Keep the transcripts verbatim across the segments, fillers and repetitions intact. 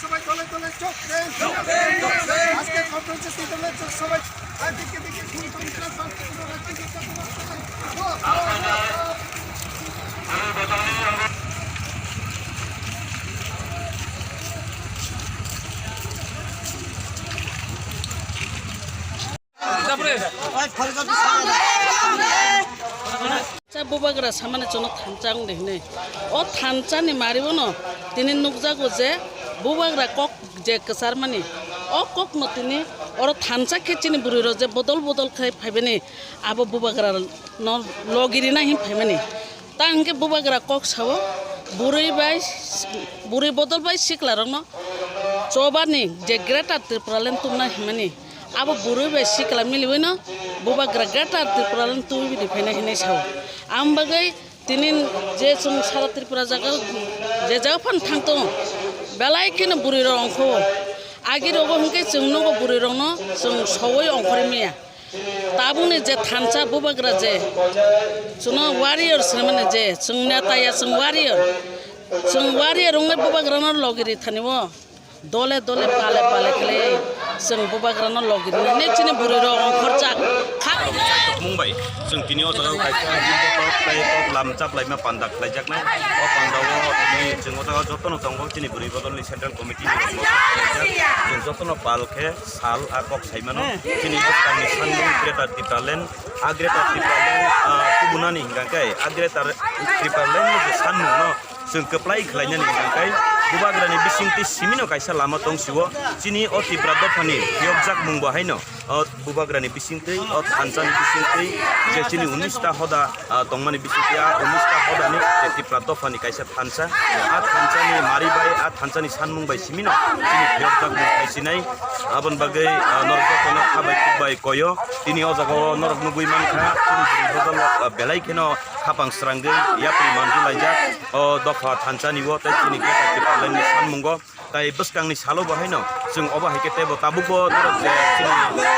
সবাই দলে দলে যোগ দেন। আজকে কর্মসূচিতে দলে যোগ সবাই। আর দিকে দিকে ঘুরে ঘুরে সবাই। Cha bubagra samani chwngno thansa wng de hwnwi. O thansani mario'-no tini nukjago je bubagra kok je kwcharmani. O kokno tini oro thansa khe chini bwrwirok je bodol bodol khlai phaimani, abo bubagrano logirina hin phaimani. Ta hwnkhe bubagra kok sao, bwrwi bai, bwrwi bodol bai siklarokno chobani je Greater Tipraland tubuna himani, abo bwrwi bai sikla miliwino bubagra Greater Tipraland tubui bini phaina hinwi sao. Ang bagwi tini je chwng sara Tripura jaga je jaga phano thang tongo, belai kheno bwrwirok ongkho. Agirogo hwnkhe chwng nogo bwrwirokno chwng sowui ongkhorwi maya. Tabukni je thansa bubagra je chwngno warrior swnamani je chwng neta ya chwng warrior. Chwng warrior wngwi bubagrano logiri thani o. Dole dole pale pale khlai chwng bubagrano logiri nai chini bwrwirok ongkhorjak. Kha- Mung bai chwng tini o jaga kaisa kok tei kok lam chaplaima panda khlaijaknai. O panda o tini chwng o jaga jotono tongo chini bwrwi bodolni central committee ni rok. Chwng jotono pal khe sal a kok saimano. Chini bwskangni sanmung Greater Tipraland, a Greater Tipraland, ah, kubunani hingka khe a Greater Tipraland ni je sanmungno chwng kwplai khlainani hingka khe bubagrani bisingtwi simino kaisa lama tong sio. Chini o Tipra dophani phiyokjakmung bo haino o bubagrani bisingtwi, o thansani bisingtwi je chini unis ta hoda, ah, tongmani bisingtwi, a unis ta hodani je Tipra dophani kaisa thansa, a thansani mari bai, a thansani sanmung bai simino chini phiyokjakmung khai sinai. Aboni bagwi, ah, norok jotono kha bai kuk bai koyo. Tini o jaga o norok nugui mankha, chini bwrwi bodol, ah, belai kheno khapang srangwi yapri manjulaijak o dopha thansani o tei chini Greater Tipraland ni sanmungo. Tai bwskangni salo bo haino chwng obo hai khe teibo tabukbo norok je chini,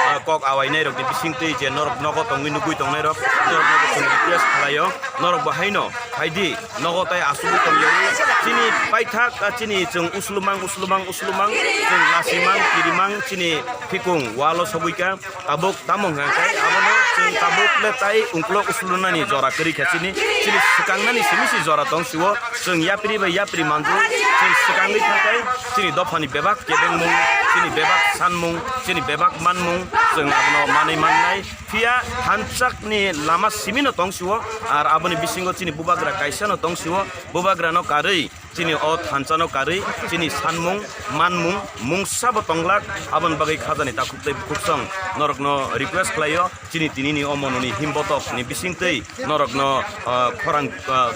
ah, kok awainai rokni bisingtwi je norok nogo tongwi nugui tongnai rok, norokno bo chwng request khlaio, norok bo haino phaidi nogo tai asugwi tongyawi chini paithak, ah, chini chwng uslumang uslumang uslumang chwng lasimang kirimang chini phikung walo sogwi kha. Tabuk tamo hwnka khe abono chwng tabuk le tai ungkulok uslunani jora kwrwi kha chini, chini swkangnani simi si jora tong sio, chwng yapri bai yapri manju, chwng swkangwi thangkhai chini dophani bebak kebengmung, chini bebak sanmung, chini bebak manmung, chwng abono manwi mannai. Phiya thanchakni lama simino tong sio, ar aboni bisingo chini bubagra kaisano tong sio, bubagrano karwi chini o thansano karwi, chini sanmung, manmung, mungsa bo tonglak, aboni bagwi khajani takhuk tei bukhuksong norokno request khlaio, chini tinini o mononi himbotok ni bisingtwi norokno, ah, khorang, ah,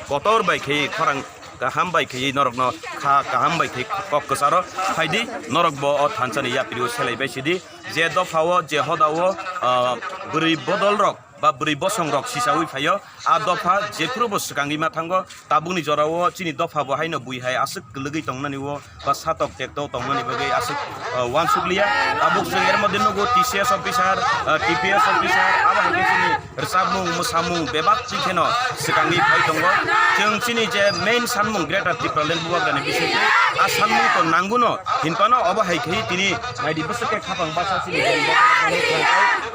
kotor bai khe, khorang kaham bai khe norokno kha kaham bai khe kok kwcharo phaidi, norok bo o thansani yapri o selai bai sidi, je dopha o, je hoda o, ah, bwrwi bodol rok ba bwrwi bosong rok sisaui phaio, a dopha jephuru bo swkangwi ma thango. Tabukni jora o chini dopha bo haino bui hai aswk kwlwgwi tongnani o ba satok tekto tongnani bagwi aswk, ah, uansuk liya. Tabuk chwng er modhe nugo T C S officer, ah, T P S officer, abo hai khe chini rwchapmung, mwsamung bebak twi kheno swkangwi phai tongo. Chwng chini je main sanmung Greater Tipraland bubagrani bisingtwi a sanmung to nanguno hinphano obo hai khe tini naidi bwswk khe khapang basa chini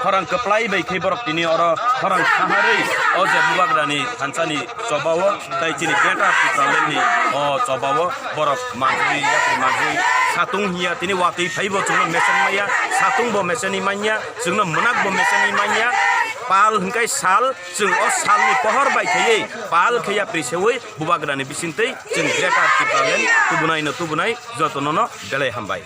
khorang kwplai bai khe borok tini oro khorang saharwi o je bubagrani thansani chobao tei chini Greater Tipraland ni o chobao borok manjui yapri manjui satung hiya tini watwi phaibo chwngno mesen maya, satung bo meseni manya, chwngno mwnak bo meseni manya. Pal hwnkhe sal, chwng o salni pohor bai khaiwi pal khe yapri seui bubagrani bisingtwi chwng Greater Tipraland tubunai no tubunai jotono no belai hambai.